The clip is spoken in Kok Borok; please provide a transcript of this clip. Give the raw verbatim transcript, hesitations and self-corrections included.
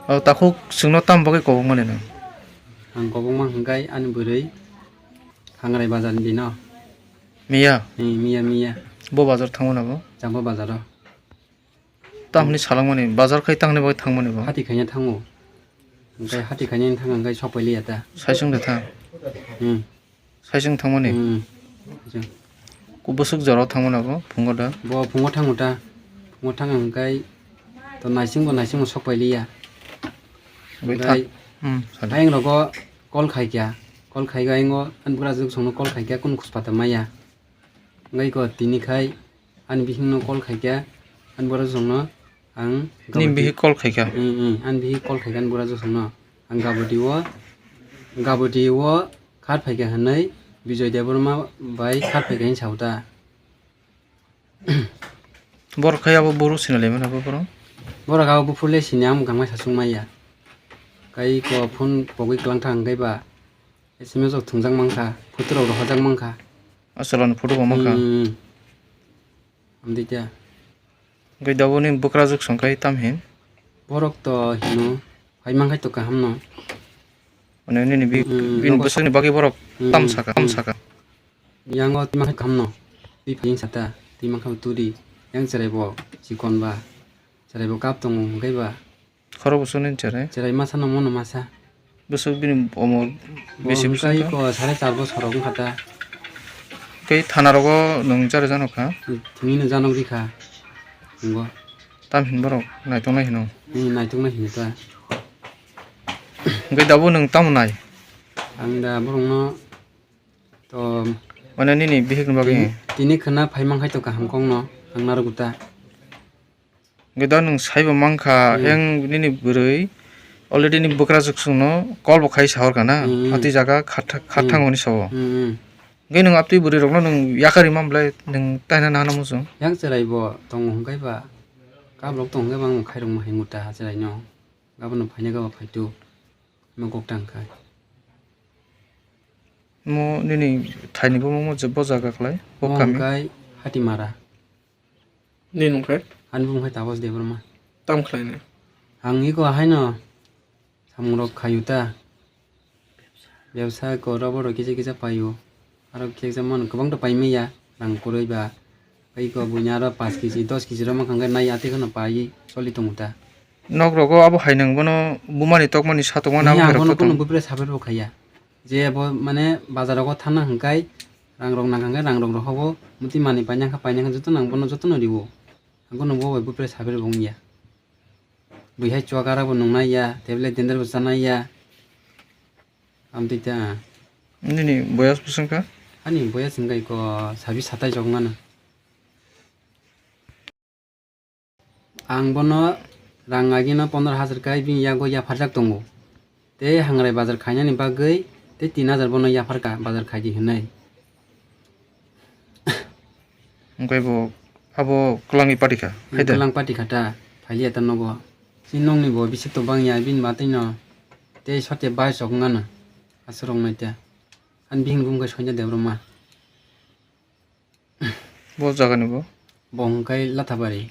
O takhuk chwngno tam bagwi kobokmani nang? Ang kobokma hwnkhe ani bwrwi Hangrai bazar ni bino. Miya? Hmm, miya, miya. Bo bazar thangmani bo? Changpa bazar o. Tamni salangmani, bazar khai tangni bagwi thangmani bo? Hati khaina thango. Hwnkhe hati khaina thang hwnkhe sokpai liya ta. Saisung de thang? Hmm. Saisung thangmani? Hmm. Saisung. Kubusuk jorao thangmani abo phungo da? Bo phungo thango ta. Phungo thang hwnkhe to naisingbo naisingbo sokpai liya. Bai tha-, Bai. Hmm, sadi. Ayang rogo call khaikya. Call khaiga ayang o ani bwrajwk songno call khaikya kunu khuspata maya. Ngai ko tini khai ani bihikno call khaikya ani bwrajwk songno. Ang Ni gabati bihik call khaikha? Hmm, hmm. Ani bihik call khaikha ani bwrajwk songno. Ang gabati o, gabati o khat phaikha hwnwi Bijoy Debbarma bai khat phaikha hwnwi sao ta. Borok khai abo buru sinalaimani abo borok? Borok abo buphurle sini ang gangma sachung maya. Kai ko phone pogwi kwlangthang hwnkhe ba S M S rok thwngjak mankha, photo rok rohorjak mankha. Asalani photo bo mankha. Hmm. Amtwi ta. Hwnkhe da boni bwkrajwk song khai tam hin? Borok to hino, phai mankhai to kaham no. Mane nini bi-, Hmm, bini nogo bwswkni bagwi borok Hmm, tam saka, tam hmm. saka. Yango twi mankhai kaham no. Twi phai sata, twi mankhai turi. Yang cherai bo chikon ba. Cherai bo kap tongo hwnkhe ba. Khorok bwswk nini cherai? Cherai masa no mono masa. Bwswk bini omo Bo bisi hwnkhe bwswk iko sare char bosor rok wngkha ta. Tei thana rogo nwng chari jano kha? Thwngwi no janok rikha. Nongo. Tam hin borok naitok nai hino? Hmm, naitok nai hino ta. Hwnkhe dabo nwng tamo nai? Ang da borok no to Mane nini bihik ni bagwi? Tini, tini khwna phai mankhai to kaham kok no ang narwk ta. Hwnkhe da nwng saibo mankha, Hmm. yang nini bwrwi already ni bwkrajwk chwngno call bo khai sahorkha na, Hmm. Atwi jaga khatha-, Hmm. khathang hwnwi sao. Hmm, hmm. Hwnkhe nwng aptwi bwrwi rokno nwng yakarwi man belai nwng taina nahana muchung? Yang cherai bo tongo hwnkhe ba, kabrok tongo hwnkhe ba ang khairokma hai muta ha cherai no. Gabano phaina gaba phaitu, ma gok tang khai. Mo nini thaini bo mo je bo jaga khlai, bo Mo kami? Hwnkhe Hatimara. Nini mung khe? Ani bumung khe Tapas Debbarma. Tam khlainai? Ang iko haino samungrok khayu ta. Bebsa ko robo rok kisa kisa paio. Aro kisa mano kwbang to paimaya rang kwrwi ba. Iko buini aro paanch kg dos kg rok mankha hwnkhe nai atwi kheno paiwi choli tongo ta. Nok rogo abo hai nwng bono bumani tokmani satokmani abo Hiya, hai rok bono to kuno tong? Bupre saber bo khaiya. Je bo mane bazar rogo thana hwnkhe rang rok nang hwnkhe rang rok rohobo muti manwi paina kha paina kha joto nang bono jotono riwo. Ang bono bo bai bupre saber bo wngya. Bui hai chuak ara bo nungnai ya, tablet dender bo chanai ya. Amtwi ta. Nini boyas bwswng kha? Ani boyas wngkha iko sabi satai jok mano. Ang bono rang agino pondro hajar kai bini yago yapharjak tongo. Tei hangrai bazar khainani bagwi tei tin hajar bono yapharkha bazar khaidi hwnwi. Hwnkhe bo abo kwlangwi patikha, hai da? Kwlang patikha ta, phailiya ta nogo. Chini nokni bo bisik to bangya, bini matwino tei sote bai chok wngano aswk rok naita. Ani bihing bumung khe Sonya Debbarma. Bo jagani bo? Bo hwnkhe Lathabari.